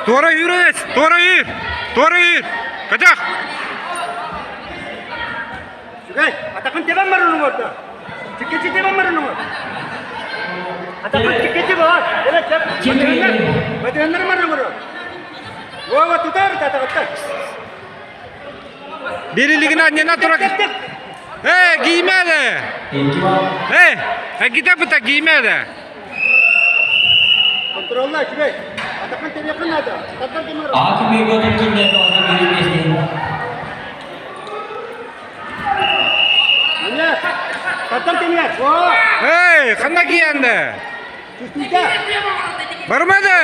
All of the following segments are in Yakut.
Туора үүрэн эс, туора үүр, туора үүр. Көтөх. Үчүгэй, атахын тэбэн баран оҥордо. Чиккичи тэбэн баран оҥор. Атахын чиккичи бар. Эбэ тэп. Батыһыннар баран оҥорор. Вова тутар атаҕыттан. Бир илигин анньына тура. Э, киимээде. Э, агита быта киимээде. Контролла үчүгэй. Атахын тэбиэххин наада. Тардар кэмигэр. Ааты бүйгөтүн кинилэр оҕото биир миэстэни Міне. Тардар кэмигэр. О! Эй, ханна киэнде? Түстүүтэ. Бармады.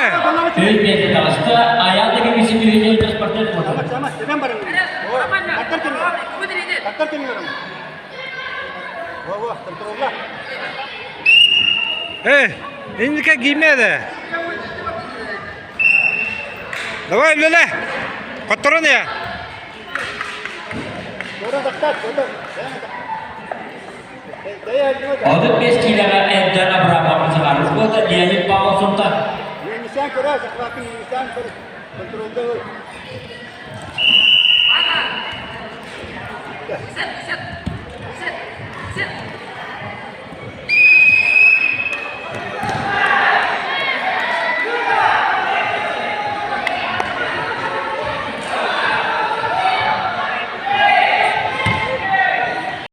Үс миэстэ таҕыста, айаан да кэмисин үһүнэн спортер Сама, сама, тэбэн баран. О, тардар кэмигэр. Тардар кэмигэр. Во, во, контролла. Эй, инники киимээде. Давай, үлэлэ. Хотторон я. 35 киилэҕэ Элден Абрамов Захаров буолла, Леонид Павлов Сунтар.